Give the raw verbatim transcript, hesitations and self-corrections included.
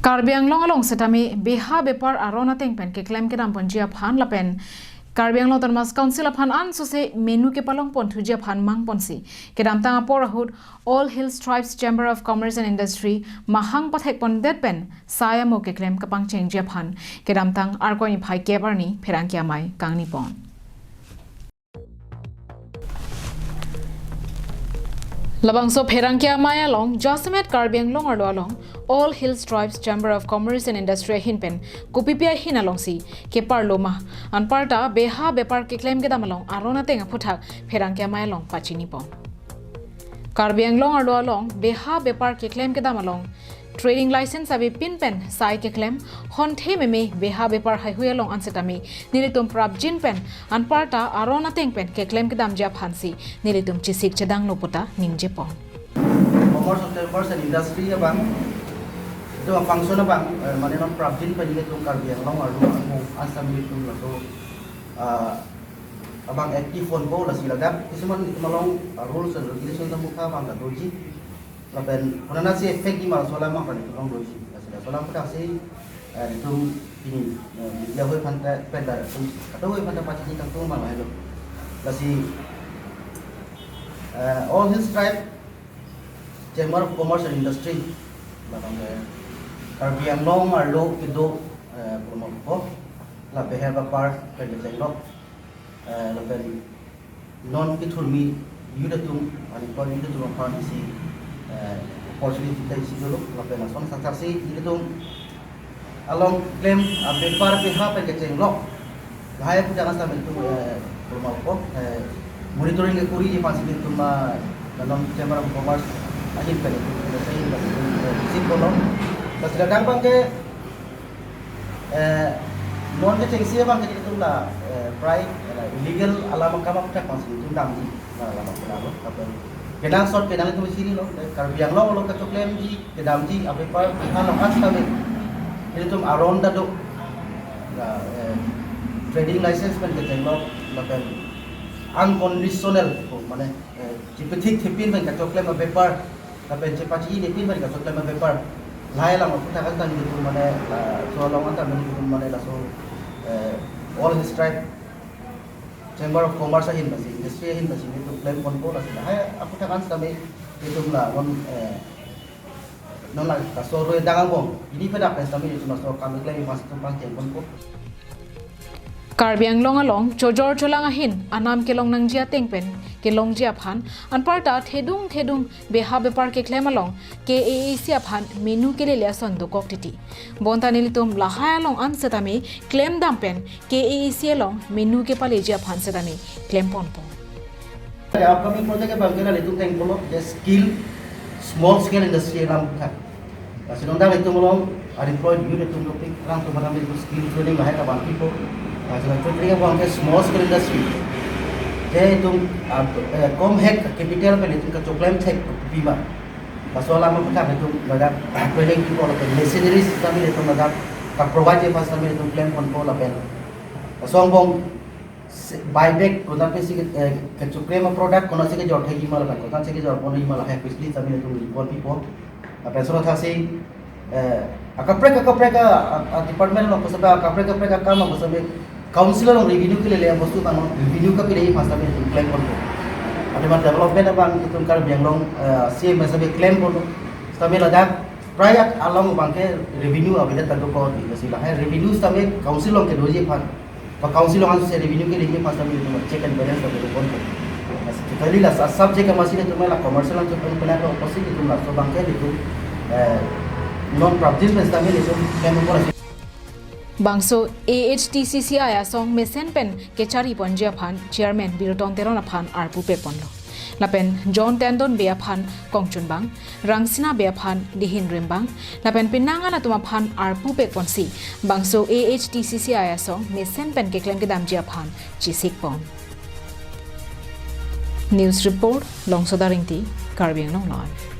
Karbi Anglong along setame beha bepar aron ateng pen keklem kedam ponji aphan lapen Karbi Anglong Autonomous Council aphan ansose menu kepalong ponthuji aphan mangponsi kedamtang apor ahut All Hills Tribes Chamber of Commerce and Industry mahang pathek pondet pen sai amo keklem kapangchengji aphan kedamtang Arkoi niphai kep arni pherangke amei kangni pon. Labangso pherangke amei along jasemet Karbi Anglong arlo along All Hills Tribes Chamber of Commerce and Industry ahin pen kopipi ahin alongsi keparlo ma, anparta beha bepar keklem kedam along aron ateng aphuthak pherangke amei along pachini pon. Karbi Anglong arlo along beha bepar keklem kedam along trading license avepin pen sai keklem honthe meme beha bepar haihui along ansetame nelitum prapjin pen anparta aron ateng pen keklem kedamji aphansi nelitum chesik chedanglo puta ningje pon. Commerce of Chambers and Industry abang itu function abang, eh, mane non prapjin pen nelitum Karbi Anglong arlo along ansetame nelitum laso, ah, abang active ponpo, lasi ladak kisuman itum along, ah, rules and regulations amukha abang kadoji. Lapen konatsi effect di ma laso alam abang itum along doji. Lasi laso alam aphuthak si, eh, itum pini, eh, media hoi aphan ta pen da itum kadokave aphan ta pachini kangtung abang lahelo. Lasi, eh, All Hills Tribe Chamber of Commerce and Industry, lapen, eh, Karbi Anglong arlo kedo, eh, promo ko la beha bepar pen kechenglo, eh, lapen non kethurmi youth atum, unemployed youth atum aphan isi, eh, opportunity ta isi dolo, lapen lason sasaksi youth atum along klem, ah, bepar beha pen kechenglo. Lahai aphuthak setame itum, eh, kurma ko, eh, monitoring ke kuri aphansi itum, ah, non Chamber of Commerce ahin pen itum, eh, sei pen itum, eh, visit dolo. Lasi ladak abang ke, eh, non kechengsi abang ke itum la, eh, prai, eh, la illegal alam akam aphuthak aphansi itum damji, la alam akam lo. Lapen kenangsot kenang itum chinilo, eh, Karbi Anglong along kachoklemji kedamji abepar along ansetame nelitum aron ta do. La, eh, trading license pen kechenglo lapen unconditional ko mane, eh, chepethik thepin pen kachoklem abepar lapen chepachi nepin pen kachoklem abepar lahai alam aphuthak setame nelitum mane, ah, laso along setame nelitum mane laso, eh, All Hills Tribe Chamber of Commerce ahin pensi, industry ahin pensi nelitum klem ponpo, lasi lahai aphuthak setame nelitum la non, eh, non la kaso roi dang angbong, pini pen dak pen setame nelitum laso akam keklem aphansi itum pangcheng ponpo. Karbi Anglong along chojor cholang ahin anam kelong nangji ateng pen kelongji aphan anparta thedung thedung beha bepar keklem along K A A C aphan menu kelele ason dokok titi. Bonta nelitum lahai along ansetame klem dam pen K A A C along menu kepaleji aphan setame klem ponpo. Upcoming project abang ke nelitum thengpolo, the skill small scale industry alam kha. Lasi non dak itum along unemployed youth atum dopik, rang atum alam itum skill training lahai ta bang pipo. Lasi non training abang ke small scale industry. Ke itum, ah, eh, kom hek capital pen itum kachoklem thek bima. Laso alam aphuthak itum ladak training pipo, lapen machineries setame itum ladak ka-provide aphan setame itum klem ponpo lapen laso angbong se-, buyback konat pensi ke, eh, kachoklem a-product konatsi kejor thekji ma lapen konatsi kejor ponji ma lahai quickly setame itum report pipo. Lapen laso athak si, eh, akaprek akaprek a, a, a department along pusapa akaprek akaprek akam along pusapa council along revenue kelele abostu abang revenue kapeleji aphan setame itum klem ponpo. Athema development abang itum Karbi Anglong, eh, C M setame klem ponpo. Setame ladak prai along abang ke revenue avedet ta dokok, lasi lahai revenue setame council along kedoji aphan, pa council along ansi revenue keleji aphan setame itum check and balance ta dokok. Lasi kali la sa subject amatsi itum la commercial along itum pen pen ato opposite itum laso abang ke itum, eh, non prapjin pen setame itum klem ponpo. Bangso A H T C C I asong mesen pen kechari ponji aphan Chairman Biruton Teron aphan arpu pek ponlo. Lapen John Tendon Bey aphan kongchunbang, Rangsina Bey aphan dihin rimbang, lapen penang an atum aphan arpu pek ponsi bangso A H T C C I asong mesen pen keklem kedamji aphan chesik pon. News report, Longsoda Ingti, Karbi Anglong Live.